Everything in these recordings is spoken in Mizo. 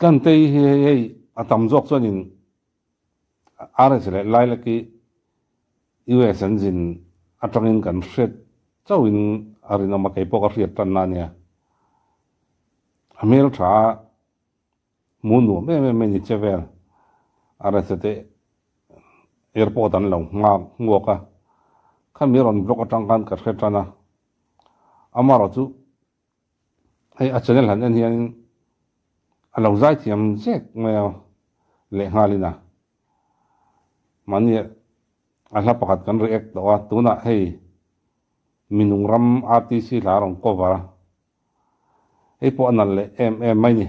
Tlantei hi hei hei a tam zawk chuanin RS leh Lilac hi US an zin atangin kan hriat chauhin a rinawm a, keipawh ka hriat tanna a nia. A hmeltha a hmu nuam em em mai ni che vel. RS te airport an lo nghak hmuak a, khami rawn vlog atang khan ka hre tan a. Amaherawhchu Hei a channel han en hianin a lo zaithiam zek mai a lehnghalin a mahni a hla pakhat kan react tawh a tunah hei minung ram RTC hla a rawn cover a hei pawh a nalh leh em em mai ni.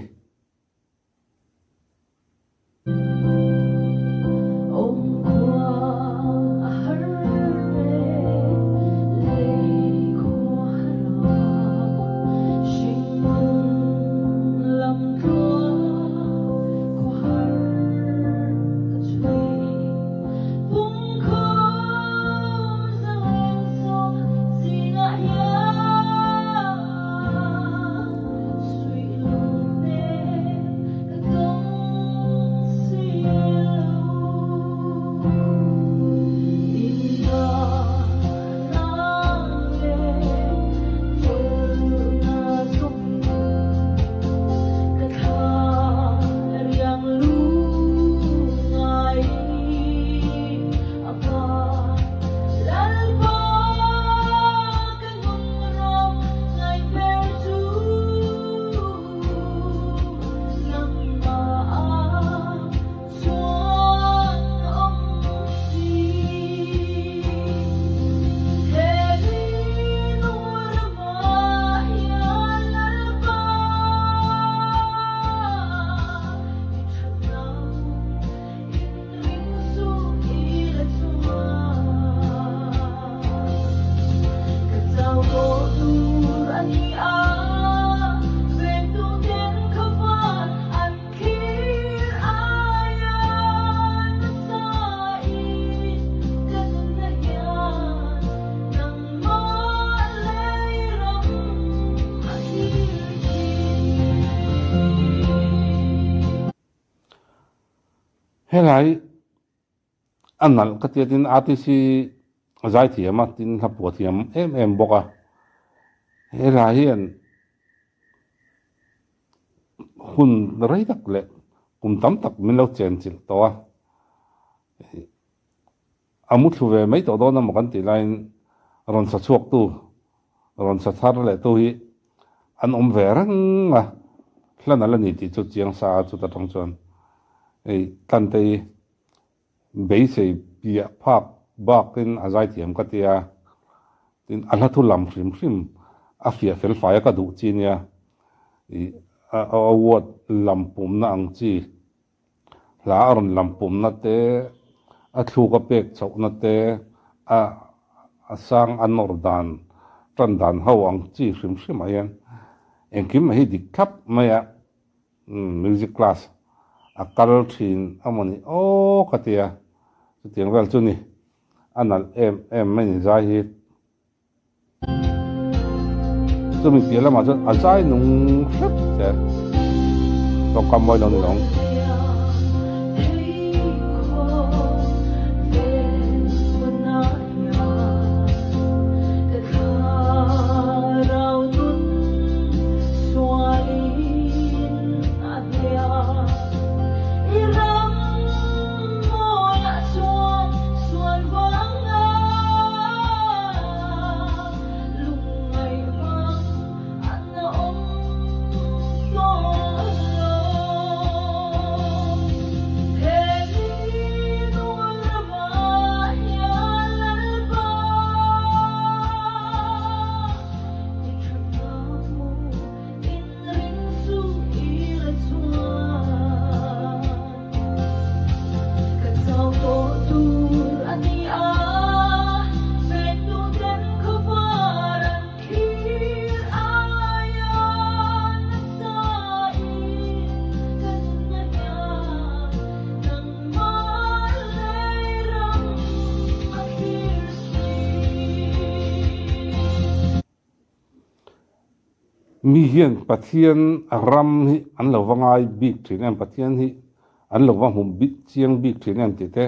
Helai A nalh ka tia tin RTC a zai thiam a tin hla phuah thiam em em bawk a he hla hian hun rei tak leh kum tam tak min lo chen chilh tawh a a mu thlu ve mai tawh dawn emaw kan tih laiin rawn sa chhuak tu rawn sa thar leh tu hi an awm ve reng a hla nalh a ni tih chu chiang sa a chuta tang chuan hei Tlantei Beisei piah phak bakin a zaithiam ka ti a, tin a hla thu lam hrim hrim a fiah fel fai a ka duh chi nia, ih a award lam pumna ang chi, hla a rawn lam pumna te, a thluk a pek chhohna te, a a sang a nawr dan tan dan ho ang chi hrim hrim ah hian engkim hi dik thlap mai a. Music class a kal thin a maw ni aw ka ti a, chutiang vel chu ni a nalh em em mai ni zai hi. Chumi piah lamah chuan a zai nung hrep che tawngkam mawi lo ni lo ang. Mi hian Pathian ram hi an lo va ngai bik thin em, Pathian hi an lo va hmu bik chiang bik thin em tih te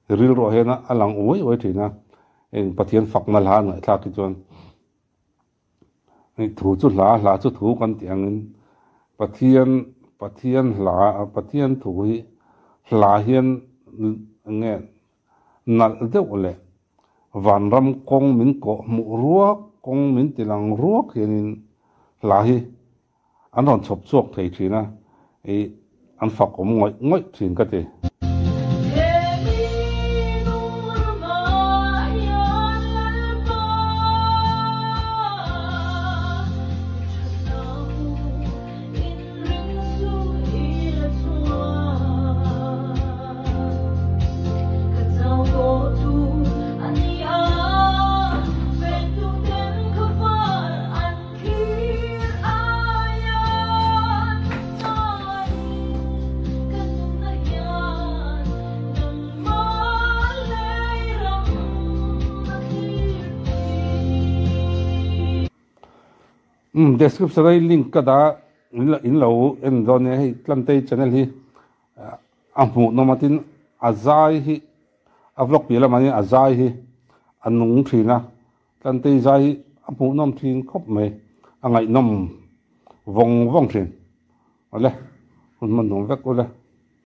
rilruah hian a lang uai uai thin a, heng Pathian fakna hla an ngaihthlak hi chuan thu chu hla, hla chu thu kan tih angin Pathian Pathian hla Pathian thu hi hla hian eng nge nalh deuh leh vanram kawng min kawh hmuh ruak, kawng min ti lang ruak hianin hla hi an rawn chhawp chhuak thei thin a, ih an fak awm ngawih ngawih thin ka ti. Umm description a link ka dah in lo en dawn nia hei Tlantei channel hi a hmuh nawm a tin a zai hi a vlog piah lamah hian a zai hi a nung thin a Tlantei zai hi a hmuh nawm thin khawp mai a ngaihnawm vawng vawng thin awle hun hman nuam vek ule.